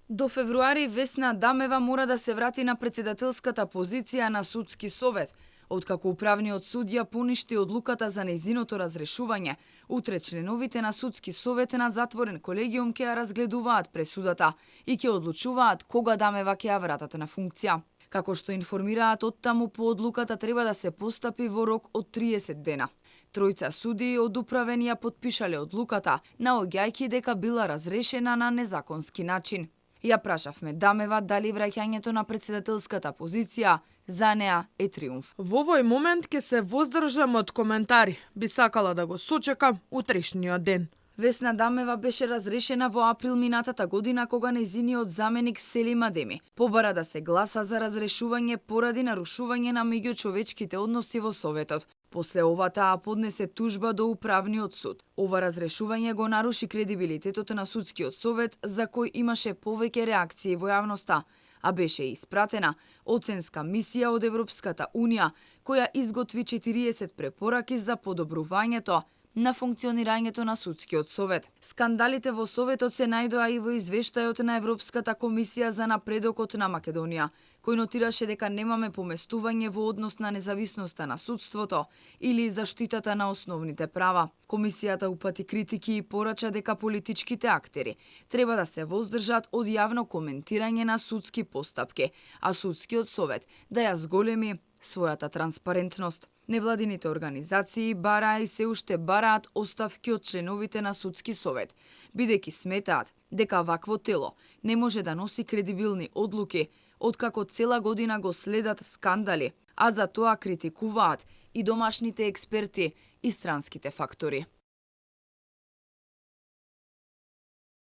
До февруари Весна Адамева мора да се врати на претседателската позиција на судски совет. Откако управниот суд ја поништи одлуката за нејзиното разрешување, утре членовите на судски совет на затворен колегиум ќе ја разгледуваат пресудата и ќе одлучуваат кога Адамева ќе ја вратат на функција. Како што информираат оттаму, по одлуката треба да се постапи во рок од 30 дена. Тројца судии од управен ја потпишале одлуката, наоѓајќи дека била разрешена на незаконски начин. Ја прашавме Дамева дали враќањето на претседателската позиција за неа е триумф. Во овој момент ќе се воздржам од коментари. Би сакала да го сочекам утрешниот ден. Весна Дамева беше разрешена во април минатата година кога нејзиниот заменик Селим Адеми побара да се гласа за разрешување поради нарушување на меѓучовечките односи во Советот. После ова таа поднесе тужба до управниот суд. Ова разрешување го наруши кредибилитетот на судскиот совет, за кој имаше повеќе реакции во јавноста, а беше испратена оценска мисија од Европската Унија, која изготви 40 препораки за подобрувањето на функционирањето на судскиот совет. Скандалите во советот се најдоа и во извештајот на Европската комисија за напредокот на Македонија, кој нотираше дека немаме поместување во однос на независноста на судството или заштитата на основните права. Комисијата упати критики и порача дека политичките актери треба да се воздржат од јавно коментирање на судски постапки, а судскиот совет да ја зголеми својата транспарентност. Невладините организации бараа и се уште бараат оставки од членовите на судски совет, бидејќи сметаат дека вакво тело не може да носи кредибилни одлуки, откако цела година го следат скандали, а за тоа критикуваат и домашните експерти и странските фактори.